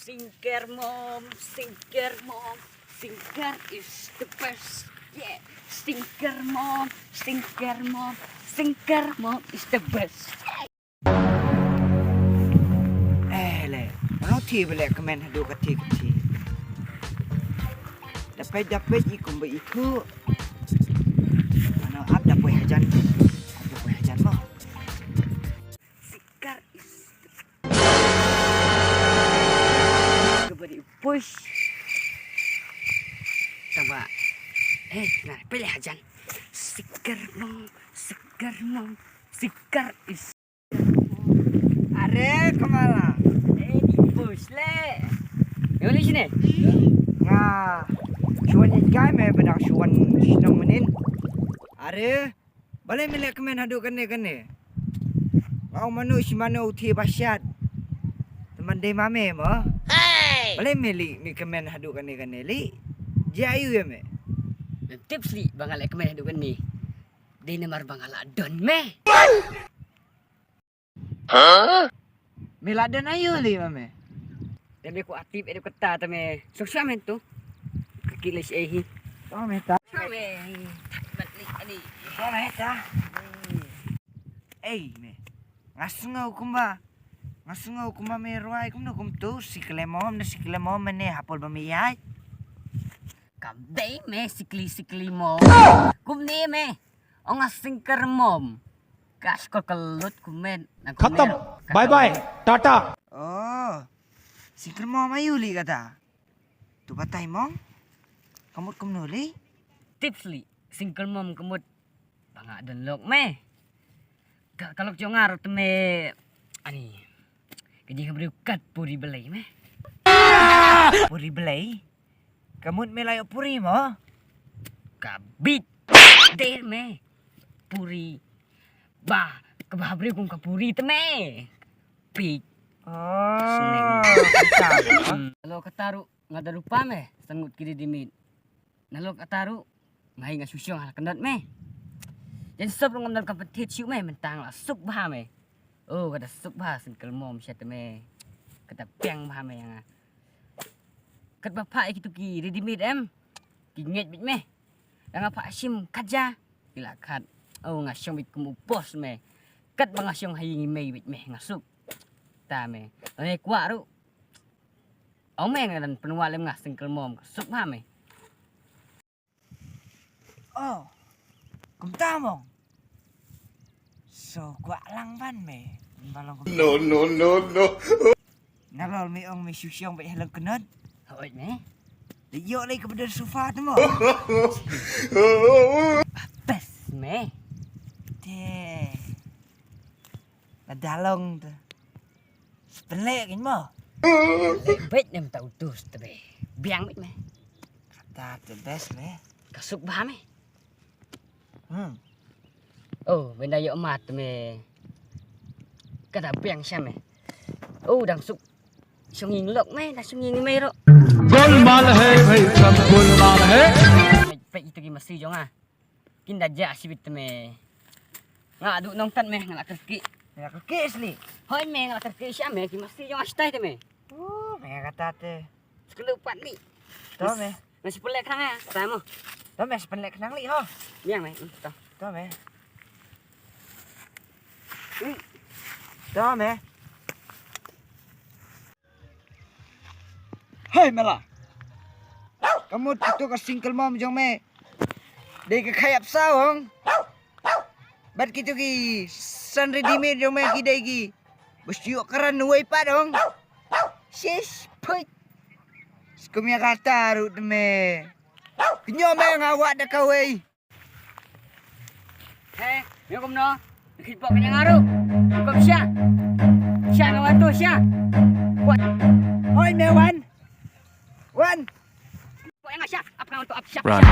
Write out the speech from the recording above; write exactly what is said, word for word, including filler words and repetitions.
Stinker mom, stinker mom, stinker is the best. Yeah, stinker mom, stinker mom, stinker mom is the best. Eh le, mano thi bele kmen hadu kathi kathi. Dapat dapat ikum ba itu. Mano ap dapat hajan, ap dapat hajan mo. Stinker is Kebari push. Tama. Eh, na pele hajan. Stinker mom, stinker mom, stinker is. Are kemala. Eh, di push le. Yo li sini. Nga. Chuan ni kai me bedang chuan sinong menin. Are. Balei me leh kmen haduh kane kane? Nga u manu shi manu u thi bashat. Teman dei mame mo. Balei me li me kmen haduh kane kane li? Jia ayu ya me. Tip sli ba nga leh kmen haduh kane. Dei namar ba nga la don me. Me la don ayu li mame. Te me ku atip edu kata te me. Sosha men tu. Kaki le shi ehi. To me ta. Sosha me. Bat li ani. To me ta. Ei me. Nga sngew kumba. Nga sngew kumba me rwai kumno kumtu sikle mom na sikle mom mene hapol ba me ïai. Kam dei me sikli sikli mom. Kumne me. Ong nga stinker mom. Ka skor ka lut kumen. Khatam. Bye bye. Tata. Oh. Stinker mom ayu li kata. Tu batai mong. Kamut kumno li? Tips li. Stinker mom kamut. Ba nga don lok me. Ka, ka lok jong nga rot me. Ani. Ka jingkhabriew kat puri belei me. Puri belei. Kamut me la ïoh puri mo. Ka bit. Dei me. Puri. Ba, kaba ha briew kum ka puri te me. Pik. Oh. Sneng. Kata mo. Hmm. Nalor kata ruh nga da rupa me. Sangut ki ready made. Nalor kata ruh nga hi nga shu shong ha la kynnoh me. Jan sop ruh ngam don ka pynthit shuh me, mynta nga la suk bha me. Oh, kata suk bha stinker mom sha te me. Kata peng bha me nga. Kat ba pha ïa kitu ki ready made em. Ki ngeit beit me. Dang nga pha shim kat ja. Ki la kat. Oh, nga shong beit kum u boss me. Kat ba nga shong ha ïing i mei beit me nga suk. Ta me. Lane kwah ruh. Ong me nga dang pynwah lem nga stinker mom. Suk bha me. Oh. Kumta mong. So kwah lang ban me. Balong kumta. No, no, no, no. Nalor me ong me shu shong beit ha la kynnoh. Hoi me. Leit ïoh lei ka bdar sofa te mo. Best me. Te. La dalong te. Spelek in mo. Leh beit nem ta utus te be. Biang beit me. Kata te best me. Ka suk bha me. Hmm. Oh, benda yok mat me. Kata biang sha me. Oh, dang suk. Shong ïing lok me, dang shong ïing me ro. Golmaal hai bhai, sab golmaal hai. Peit itu ki masi jong ah. Kin da ja sibit me. Nga du nongtat me, nga la kerki. Nga la kerki sli. Hoi me, nga la kerki sha me, ki masi jong ah stai te me. Oh, me kata te. Sekelu pat ni. To me. Nasi pun lek khnang ya, kata mo. To me, sepen lek khnang li ho. Yang me, hmm, to. To me. Hmm. To me. Hei mela. Kamut kitu ka stinker mom jong me. Dei ka khayap saw hong. Bad kitu ki san ready made jong me ki dei ki. Bas yu karan wei pat hong. Sis put. Skum ya kata ruh te me. Kñiom me nga wad da kawei. He, me kumno? Khit pok kñia nga ruh. Kum sha. Sha me wan tu sha. Wat. Hoi me wan. Wan. Pok nga sha. Ap ka wan tu ap sha. Run.